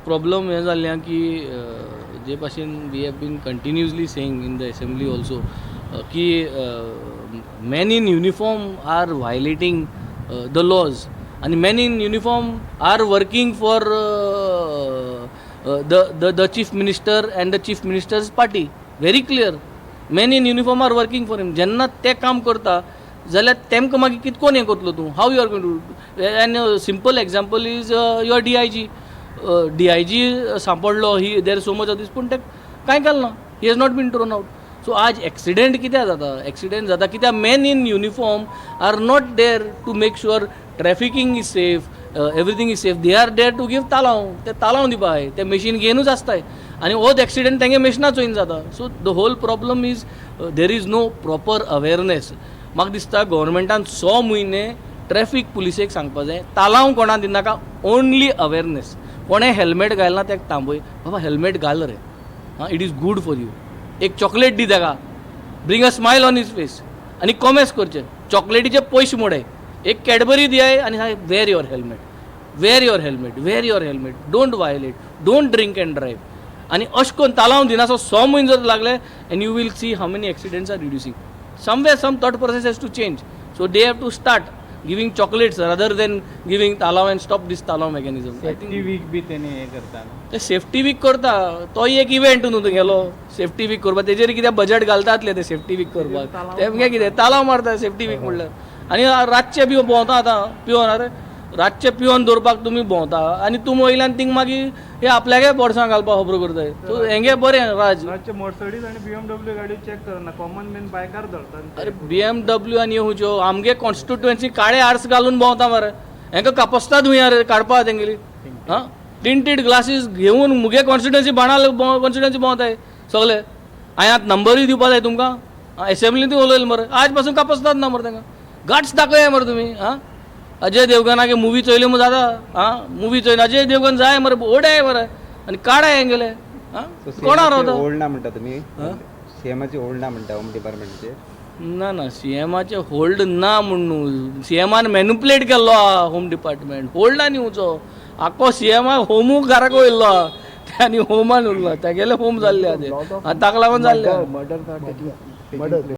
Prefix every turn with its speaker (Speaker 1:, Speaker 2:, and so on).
Speaker 1: Problem हें जाल्लें की जे भाशेन we have been continuously saying in the assembly also की men in uniform are violating the laws आनी men in uniform are working for the chief minister and the chief minister's party. Very clear, men in uniform are working for him. जेन्ना ते काम करता जाल्यार तेमकां मागीर कितकोन हें करतलो तूं? How you are going to? And simple example is your DIG. DIG सांपडलो, he there so much of this, पूण ते कांय केलें ना. He has not been thrown out. So आज एक्सिडेंट कित्याक जाता? एक्सिडेंट जाता कित्याक men in uniform are not there to make sure trafficking is safe, everything is safe. They are there to give तालांव. ते तालांव दिवपा जाय. ते मशीन घेवनूच आसताय आनी होच एक्सिडेंट तेंगे मशिना चोयन जाता. So the whole problem is there is no proper awareness. म्हाका दिसता गव्हर्मेंटान स म्हयने ट्रॅफीक पुलिसेक सांगपा जाय, तालांव कोणा दिनाका, ओनली अवेरनेस. कोणें हेल्मेट घालना तेका थांबय, बाबा हेल्मेट घाल रे, आं, it is good for you. एक चॉकलेट दी ताका, bring a smile on his face आनी कॉमेस करचें. चॉकलेटीचे पयशे मोडे, एक कॅडबरी दियाय आनी सांग, "Wear your helmet, wear your helmet, wear your helmet, don't violate, don't drink and drive." आनी अशें करून तालांव दिनासो स म्हयने जर लागले and you will see how many accidents are reducing. Somewhere some thought process has to change, so they have to start giving chocolates rather than giving तालांव and stop this तालांव mechanism, I think.
Speaker 2: Safety week बी तेणी हे करता.
Speaker 1: ते safety week करता, तोय एक event न्हू तुगेलो. Safety week करपाक तेजेर कितें बजट घालतातले ते सेफ्टी वीक करपाक? तेमगे कितें तालांव मारता सेफ्टी वीक म्हणल्यार. आनी रातचे बी भोंवता आतां पिवन. अरे, रातचे पिवन दवरपाक तुमी भोंवता आनी तुमी वयल्यान थिंग मागीर हे आपल्यागे बोर्सां घालपाक खबरो करताय. सो हेंगे बरें राज.
Speaker 3: रातचे मर्सडीज आणि बीएमडब्ल्यू गाडी चेक करना, कॉमन मॅन बायकार धरतात.
Speaker 1: अरे, बीएमडब्ल्यू आनी खंयच्यो आमगे कॉन्स्टिट्युएन्सी काळे आर्स घालून भोंवता मरे. हेंका कापस्ताद हुंय रे काडपा तेंगेली. आं, टिंटेड ग्लासीस घेवन मुगे कॉन्स्टिट्युएन्सी, बाणाल कॉन्स्टिट्युएन्सी भोंवताय सगळे. हांवें आतां नंबरूय दिवपा जाय तुमकां. एसेंब्लींतूय उलयलें मरे. आज पासून कापस्ताद ना मरे तांकां. गाट्स दाखया मरे तुमी. आं, अजय देवगनागे मुवी चोयली मग जाता. आं, मुवी चोयन अजय देवगन जाय मरे, ओडाय मरे आनी काडाय हेंगेले. आं, कोणा रावता?
Speaker 4: होल्ड ना म्हणटा तुमी? सीएमाची होल्ड ना म्हणटा होम डिपार्टमेंटचे?
Speaker 1: ना ना, सीएमाचे होल्ड ना म्हूण न्हू. सीएमान मॅनिपुलेट केल्लो आहा होम डिपार्टमेंट. होल्ड ना न्ही उचो आख्खो सीएमाक होमूक घराक वयल्लो आहा आनी होमान उरलो. तेगेले होम जाल्ले आहा ते आनी ताका लागून जाल्ले.
Speaker 5: Murders are taking murder.